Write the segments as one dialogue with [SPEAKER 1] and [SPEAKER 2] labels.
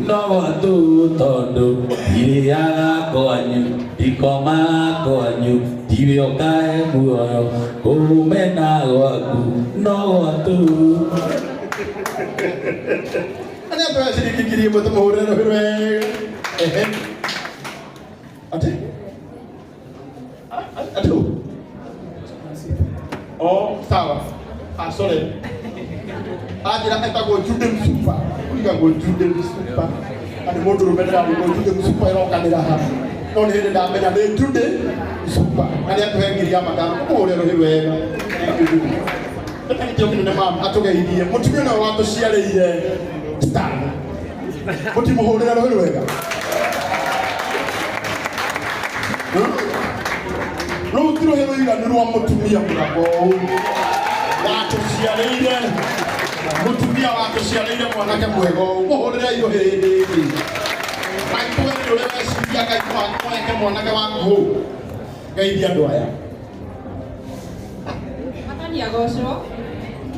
[SPEAKER 1] No gwatu tondu ndirĩaga kwanyu, ndikomaga kwanyu, ndiwe ũkahe muoyo, kũmena gwaku no gwatu.
[SPEAKER 2] Arĩa atũhe ciringi 1000 tũmũhũrĩre rũhĩ wega. Ehe. Atĩ? Atĩ ũ? Oh, sawa. Ah, sorry. Anjĩra etagwo Jude Msupa. Ũrigagwo Jude Msupa. Na nĩ mũndũrũme ndĩrarigwo Jude Msupa ĩrokanĩra ha. No nĩ hĩndĩ ndamenya nĩ Jude Msupa. Na nĩ atũhe 5,000. Ũmũhũre rũhĩ wega. Thank you, Jude. Reke gĩtĩo kĩnene mam atũgeithie. Mũtumia ũyũ watũciarĩire Stan. Mũtimũhũrĩre rũhĩ rwega. Rũu ti rũhĩ rũiganu rwa mũtumia mũthaka ũũ watũciarĩire, mũtumia watũciarĩire mwanake mwega ũũ. Mũhũrĩre irũhĩ hĩndĩ ĩngĩ. Maitũ we nĩ ũrĩa weciria Ngai weke mwanake waku ũũ. Geithia andũ aya.
[SPEAKER 3] Mwathani agocwo.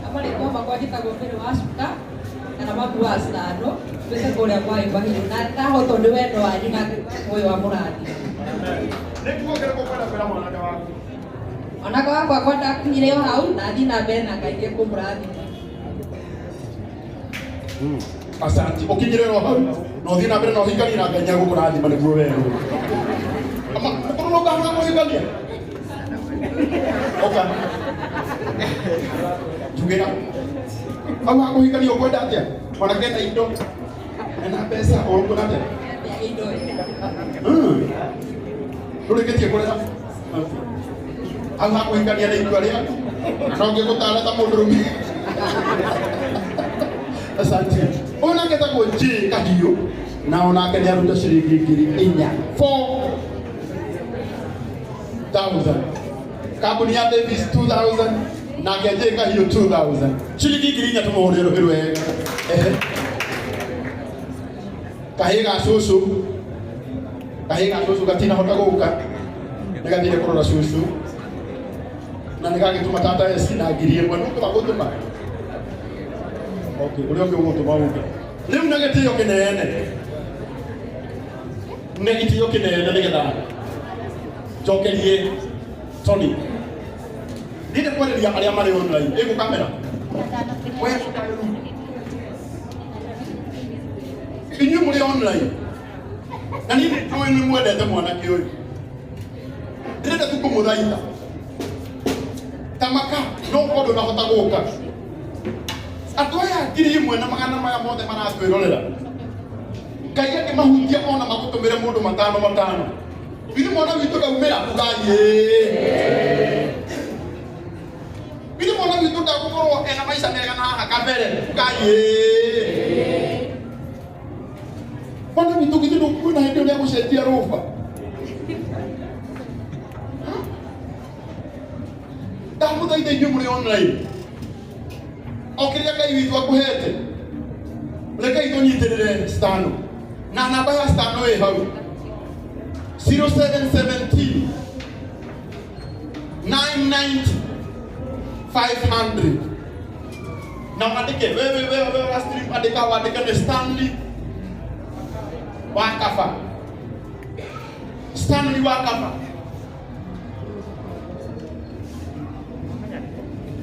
[SPEAKER 3] Amarĩtwa makwa njĩtagwo Mary wa Cuka kana mamu wa Stano, twĩte kũrĩa kwa Ibahiũ, na ndahotwo nĩ wendo wanyu na Ngai wakwa ũyũ amũrathime.
[SPEAKER 2] Nĩ kiugo kĩrĩkũ ũkwenda kwĩra mwanake waku?
[SPEAKER 3] Mwanake wakwa kwa ndakinyire o hau na thiĩ na mbere na Ngai nĩekũmũrathima.
[SPEAKER 2] Asante. Ũkinyire o hau na ũthiĩ na mbere na ũhikanie na Ngai nĩegũkũrathima nĩguo werwo. Ama ũkorwo no ũkahota kũhikania. Ũka. Njugĩra. Hau ha kũhikania ũkwenda atĩa? Mwanake ena indo, ena mbeca, ũkwenda atĩa?
[SPEAKER 3] Indo.
[SPEAKER 2] Ndũrĩkĩtie kũrera? Hau ha kũhikania nĩ itua rĩaku. No ngĩgũtara ta mũndũrũme. Asante. Ũyũ nake etagwo J Kahiũ na onake nĩ aruta ciringi 4,000. 4,000. Kambuni ya Davis 2,000 nake J Kahiũ 2,000. Ciringi 4,000 tũmũhũrĩre rũhĩ rwega. Ehe. Kahĩĩ ga cũcũ. Kahĩĩ ga cũcũ gatinahota gũka. Nĩ gathire kũrora cũcũ. Na nĩ gagĩtũma tata eci na 1,000. Nĩ ũkũba gũtũma? Okay, ũrĩa ũngĩ ũgũtũma ũke. Rĩu na gĩtĩo kĩnene. Nĩ gĩtĩo kĩnene nĩgetha njokerie Tony. Ndĩrenda kwarĩria arĩa marĩ online. Ĩgũ kamera. We inyuĩ mũrĩ online. Na niĩ nĩ njũĩ nĩ mwendete mwanake ũyũ. Ndĩrenda tu kũmũthaitha. Tamaka no ũkorwo ndũnahota gũka. Andũ aya 1,000 na magana maya mothe maratwĩrorera. Ngai akĩmahutia ona magũtũmĩre mũndũ matano matano. Ithuĩ mwana witũ ndaumĩra ugai ĩĩ. Ithuĩ mwana witũ ndagũkorwo ena maica mega na haha kabere ugai ĩĩ. Mwana witũ githĩ ndũkuona hĩndĩ ĩrĩa gũcenjia rũba? Ndamũthaitha inyuĩ mũrĩ online. O kĩrĩa Ngai witũ akũhete. Rekei tũnyitĩrĩre Stano. Na namba ya Stano ĩ hau. 0717 990 500. Na wandĩke wewe wewe wewe wa stream andĩka wandĩke nĩ Stanley Wakaba. Stanley Wakaba.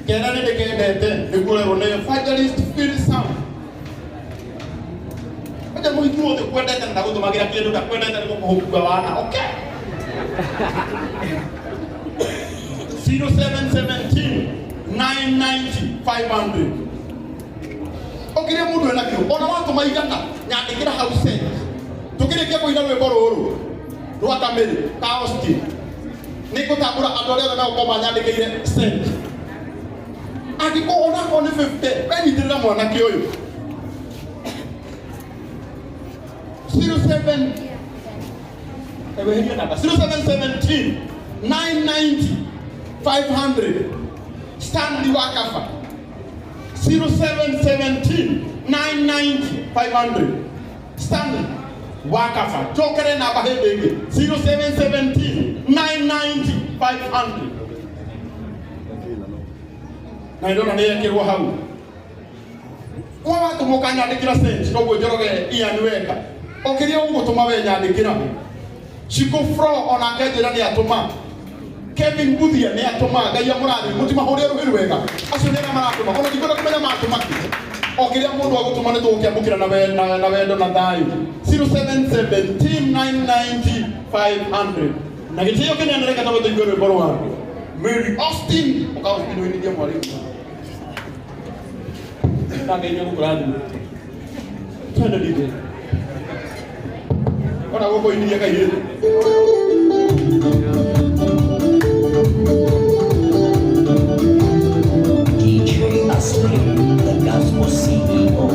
[SPEAKER 2] Kera nĩ ndĩkendete nĩguo nĩ Evangelist Phil Sam. Aja mũhiki wothe kwendete na ndagũtũmagĩra kĩndũ ndakwendete nĩ gũkũhũkua wana. Okay. 0717 990 500. Ũkĩrĩa mũndũ enakĩo ona watũma igana nyandĩkĩra hau send. Tũkĩrĩkia kũina rwĩmbo rũrũ rwa Kamĩrĩ ka Austin nĩ ngũtambũra andũ arĩa othe megũkorwo manyandĩkĩire send. Angĩkorwo onakorwo nĩ 50 wenyitĩrĩra mwanake ũyũ. 07 eweheria namba 0717 990 500 Stanley Wakaba 0717 990 500 Stanley Wakaba njokere namba hĩndĩ ĩngĩ 0717 990 500 na ndona nĩ yekĩrwo hau. Kwa watũma ũkanyandĩkĩra cent noguo Njoroge Ian weka. O kĩrĩa ũgũtũma we nyandĩkĩra. Shiko Fro onake njĩra nĩ atũma. Kevin Buthia nĩ atũma. Ngai amũrathime. Mũtimahũrĩre rũhĩ rwega. Acio nĩ arĩa maratũma. Ona ndikwenda kũmenya matũma kĩ. O kĩrĩa mũndũ agũtũma nĩ tũgũkĩamũkĩra na wendo na thayũ. 0717 990 500. Na gĩtĩo kĩnene reke twambe tũigue rwĩmbo rwa Mary Austin. Ũka Austin ũinithie mwarimũ. Na Ngai nĩegũkũrathima. Twende DJ. Ona gũkũ inithia kairĩtu.
[SPEAKER 4] DJ Asli, the Gospel CEO.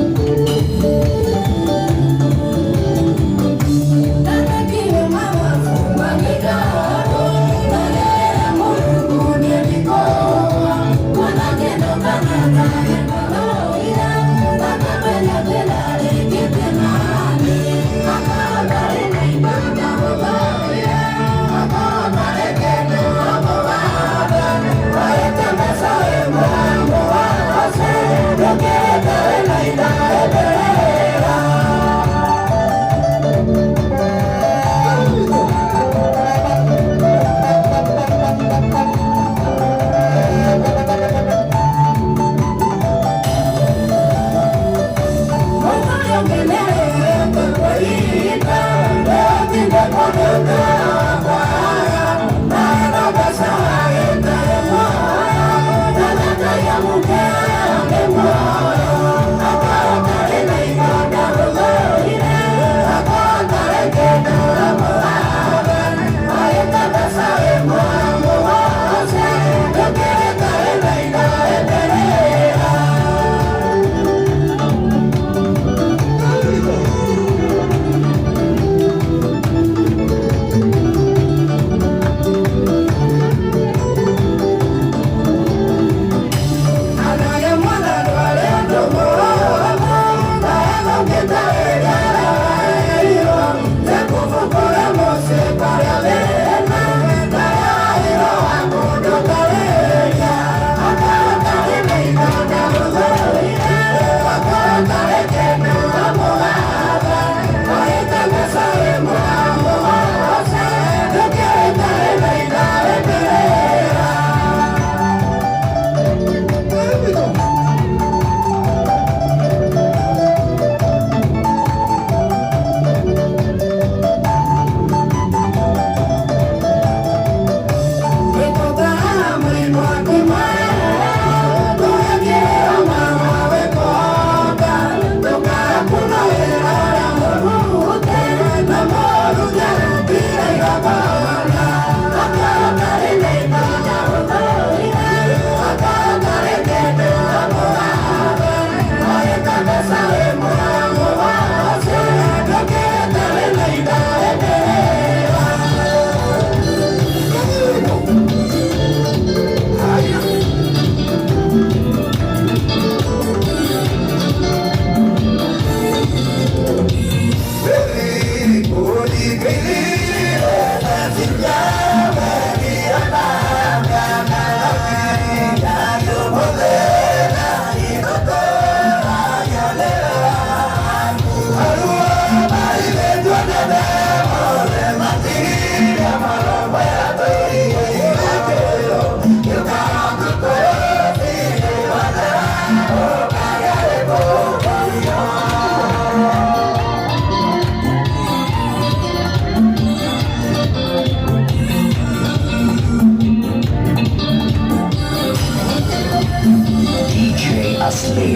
[SPEAKER 4] DJ Asli.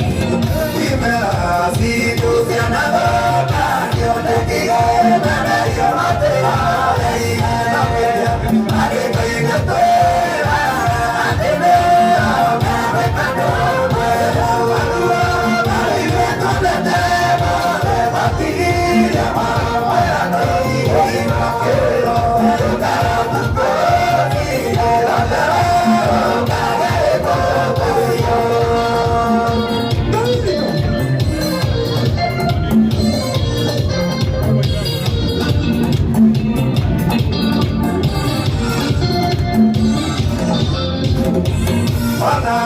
[SPEAKER 5] Ana,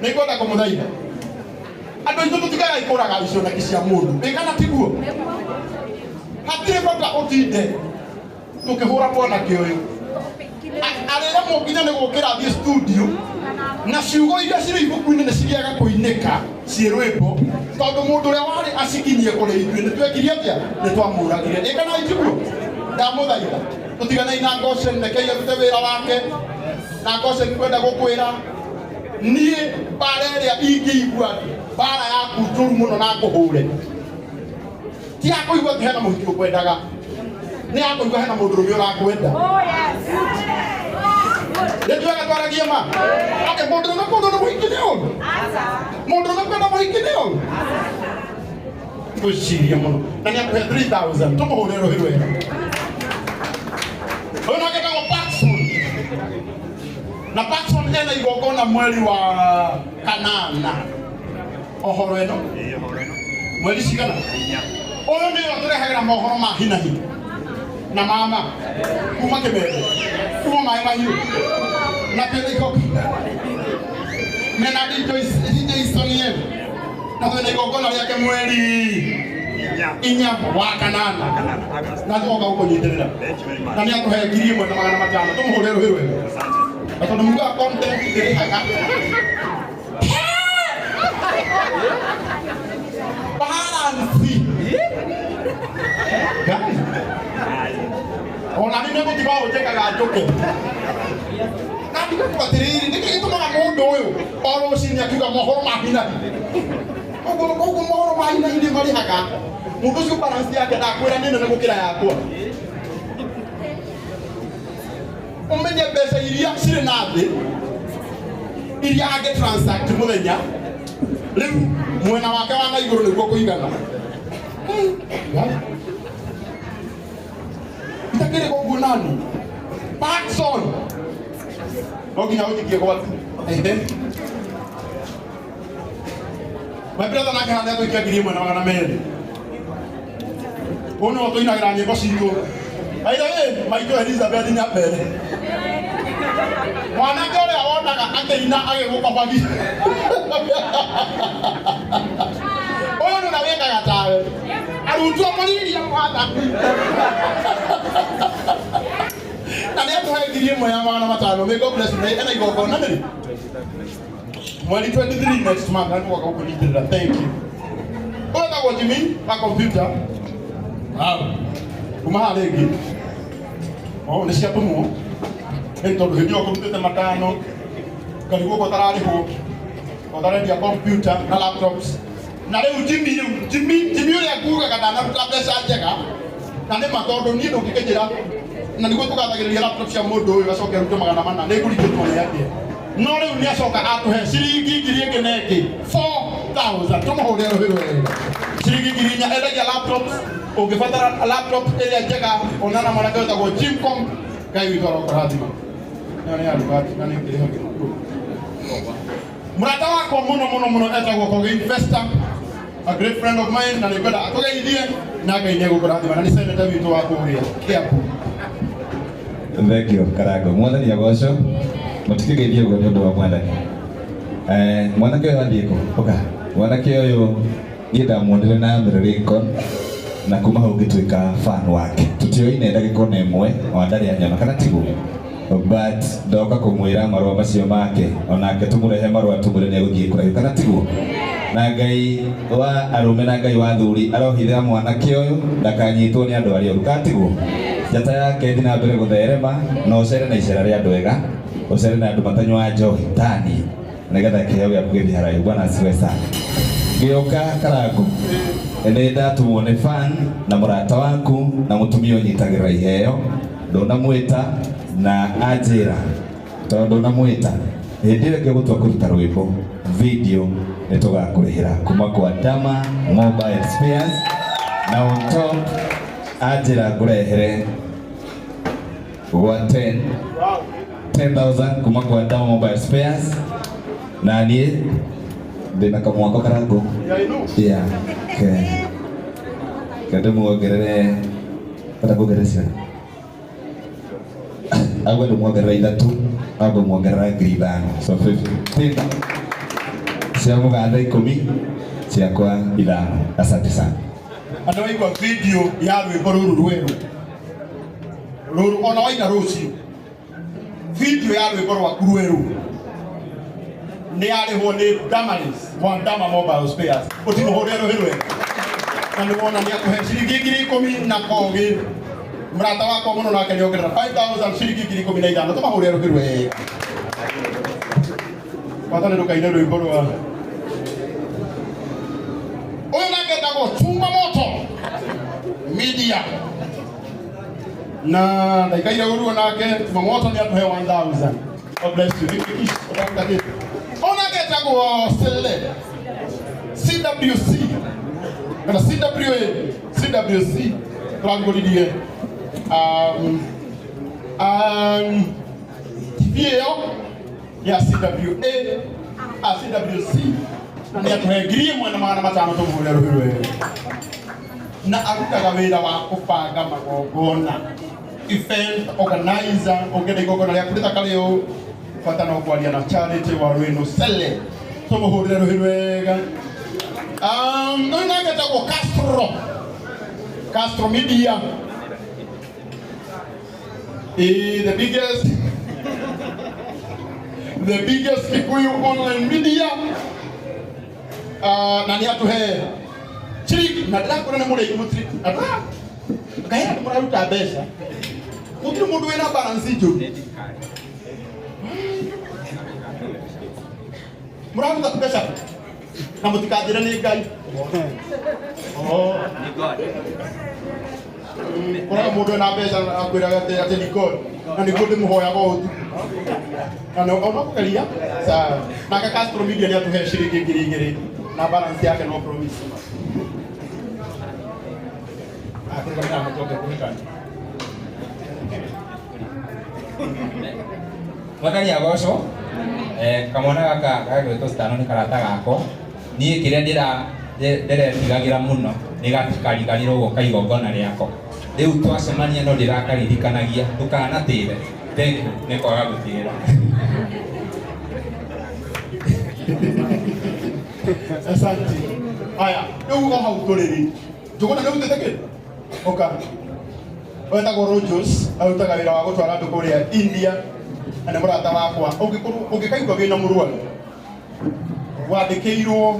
[SPEAKER 2] Nikwenda kumuthaitha andu aitũ tũtigaga ikũraga icioneki cia mũndũ ĩ kana tiguo hatirĩ bata ũtinde tũkĩhũra mwanake ũyũ arĩremwo nginya nĩ gũkĩra athiĩ studio na ciugo iria cirĩ ibuku-inĩ nĩ cigĩaga kũinĩka ciĩ rwĩmbo tondũ mũndũ ũrĩa warĩ acikinyie kũrĩ ithuĩ nĩ twekire atĩa nĩ twamũragire ĩ kana itiguo ndamũthaitha tũtiganei na Goshen rekei arute wĩra wake na Goshen kwenda gũkwĩra niĩ mbara ĩrĩa ingĩigua mbara yaku njũru mũno na ngũhũre ti ya kũigua atĩ hena mũhiki ũkwendaga nĩ ya kũigua hena mũndũrũme ũrakwenda nĩ twega twaragie ma atĩ mũndũrũme kwendwo nĩ mũhiki nĩ ũru mũndũrũme kwenda mũhiki nĩ ũru twĩcirie mũno na nĩ akũhe 3000 tũmũhũre rũhĩ rwega ũyũ nake etagwo Paxson na Paxson ena igongona mweri wa kanana ohoro ĩno mweri cigana ũyũ nĩwe ũtũrehagĩra mohoro ma hinahi na mama kuma Kĩmende kuma Maĩ Mahiũ na twĩna igongona mena DJ Sonien na twĩna igongona rĩake mweri inya wa kanana na tũgoka gũkũnyitĩrĩra na nĩ atũhe 1500 tũmũhũre rũhĩ rwega na tondũ mugaga content ndĩrĩhaga balance ona nĩ nĩgũtiga ũnjĩkaga njũke na ndigakua atĩrĩrĩ nĩkĩ gĩtũmaga mũndũ ũyũ o rũcinĩ akiuga mohoro ma hinahi ũguo mohoro ma hinahi nĩ marĩhaga mũndũ ũcio balance yake ndakwĩra nĩ nene gũkĩra yakwa ũmenye mbeca iria cirĩ na thĩ iria angĩ transact mũthenya rĩu mwena wake wa na igũrũ nĩguo kũigana itakĩrĩ koguo nani Paxson no nginya ũnjikie gwaku my brother nake hana atũikia 1200 ũyũ nĩwe tũinagĩra nyĩmbo citũ by the way maitũ Elizabeth Nyambere mwanake ũrĩa wonaga akĩina agĩgũkobagia ũyũ nĩ ũrĩa wĩkaga tawe arutwo mũriria mwathani na nĩ atũhe 1500 may God bless you ena igongona nĩ mweri 23 next month na nĩgũka gũkũnyitĩrĩra thank you ũyũ etagwo Jimmy wa computer kuma haha rĩngĩ o nĩ ciatũmwo nĩ tondũ hĩndĩ ĩyo kũrutĩte matano ngarigwo ũguo ũtararĩhwo ũtarendia computer na laptops na rĩu Jimmy Jimmy ũrĩa ngugaga ndanaruta mbeca njega na nĩ ma tondũ niĩ ndũngĩkĩnjĩra na nĩguo tũgathagĩrĩria laptop cia mũndũ ũyũ acoke arute 400 nĩ ngũringĩtwo nĩ atĩa no rĩu nĩ acoka atũhe ciringi ngiri ĩngĩ na ĩngĩ 4000 tũmũhũre rũhĩ rwega ciringi 4000 endagia laptops ũngĩbatara laptop ĩrĩa njega onana mwanake wĩtagwo Jim Com Ngai witũ arokũrathima nĩyo nĩ arugati na nĩ ngĩrĩhagĩra mũrata wakwa mũno mũno mũno etagwo Kogi Investor a great friend of mine na nĩngwenda atũgeithie na Ngai nĩegũkũrathima na nĩ senator witũ wa kũrĩa Kiambu.
[SPEAKER 5] Thank you Karango mwathani agocwo mũtikĩgeithie ũguo nĩ ũndũ wa mwathani Mwanake ũyũ athiĩ kũ? Ũka. Mwanake ũyũ niĩ ndamuonire na Mary Lincoln na kuma hau ngĩtuĩka fan wake. Tũtioine ndagĩka ona ĩmwe, ona ndarĩ anyona kana tiguo? But ndoka kũmwĩra marũa macio make, onake tũmũrehe marũa tũmwĩre nĩ egũthiĩ kũraihu kana tiguo? Na Ngai wa arũme na Ngai wa athuri arohithĩra mwanake ũyũ ndakanyitwo nĩ andũ arĩa oru kana tiguo? Njata yake ĩthiĩ na mbere gũtherema na ũcere na icera rĩa andũ ega, ũcere na andũ matanyuaga njohi tani nĩgetha kĩheo gĩaku gĩthiĩ haraihu. Bwana asifiwe sana. Ngĩũka Karangu nĩ ndatumwo nĩ fan na mũrata waku na mũtumia ũnyitagĩrĩra iheo, ndũnamwĩta na anjĩra tondũ ndũnamwĩta hĩndĩ ĩyo ĩngĩ ũgũtua kũruta rwĩmbo video nĩ tũgakũrĩhĩra kuma kwa Dama Mobile Spares, na on top anjĩra ngũrehere gwa 10,000 kuma kwa Dama Mobile Spares, na niĩ ndĩna kamwako Karangu.
[SPEAKER 2] Yeah, I know.
[SPEAKER 5] Yeah, ke ke ndĩmuongerere bata kuongerera ciana agwe ndĩmuongerera ithatũ, agwe muongerera 5,000, so 15 cia mũgathe 10 ciakwa 5. Asante sana.
[SPEAKER 2] Andå waigua video ya rwĩmbo rũrũ rwerũ rũrũ ona waina rũciũ, video ya rwĩmbo rwaku rwerũ nĩ yarĩhwo nĩ Damaris wa Dama Mobile Spares. Ũtimũhũrĩre rũhĩ rwega na nĩ wona nĩ akũhe ciringi 10,000 na kogĩ mũrata wakwa mũno, nake nĩ ongerera 5000 ciringi 15,000. Tũmahũrĩre rũhĩ rwega bata nĩ ndũkaine rwĩmbo rwa ũyũ nake etagwo Chuma Moto Media na ndaikaire ũruo nake Chuma Moto nĩ atũhe 1000. God bless you. Ũkaruta kĩ? Ũyũ nake etagwo Sele CWC kana CWA CWC tũrarugũririe TV ĩyo ya CWA a CWC na nĩ atũhe 1500. Tũmũhũrĩre rũhĩ rwega na arutaga wĩra wa kũbanga magongona, event organizer. Ũngĩenda igongona rĩaku rĩthakare ũũ, bata no kwaria na Charity wa Rwĩnũ Sele. Tũmũhũrĩre rũhĩ rwega. Ũyũ nake etagwo Castro Castro Media. The biggest Kikuyu online media, na nĩ atũhe ciringi na ndĩrakwĩra nĩ mũrĩi mũtiri ngai andũ mũraruta mbeca, gũtirĩ mũndũ wĩna balance njũru mũraruta mbeca na mũtikanjĩre nĩ Ngai. Oh. Koraga mũndũ ena mbeca akwĩraga atĩ nĩ God na nĩguo ndĩmũhoyaga o ũtukũ na no ona kũgeria sawa. Nake Castro Media nĩ atũhe ciringi 2,000 na balance yake no promise. Akũrũgamĩra mũtonge kũhĩtania.
[SPEAKER 6] Mwathani agocwo. Kamwana gaka gagwĩtwo Stano nĩ karata gakwa. Niĩ kĩrĩa ndĩretigagĩra mũno nĩ gatikariganĩrwo gũka igongona rĩako. Rĩu twacemania no ndĩrakaririkanagia ndũkanatĩre. Thank you nĩ kwaga gũtĩra.
[SPEAKER 2] Asante. Haya, rĩu o hau tũrĩ rĩ, Njũgũna nĩ ũrutĩte kĩndũ? Ũka. Wetagwo Rogers, arutaga wĩra wa gũtwara andũ kũrĩa India na nĩ mũrata wakwa. Ũngĩkorwo ũngĩkaigua wĩna mũrwaru wandĩkĩirwo.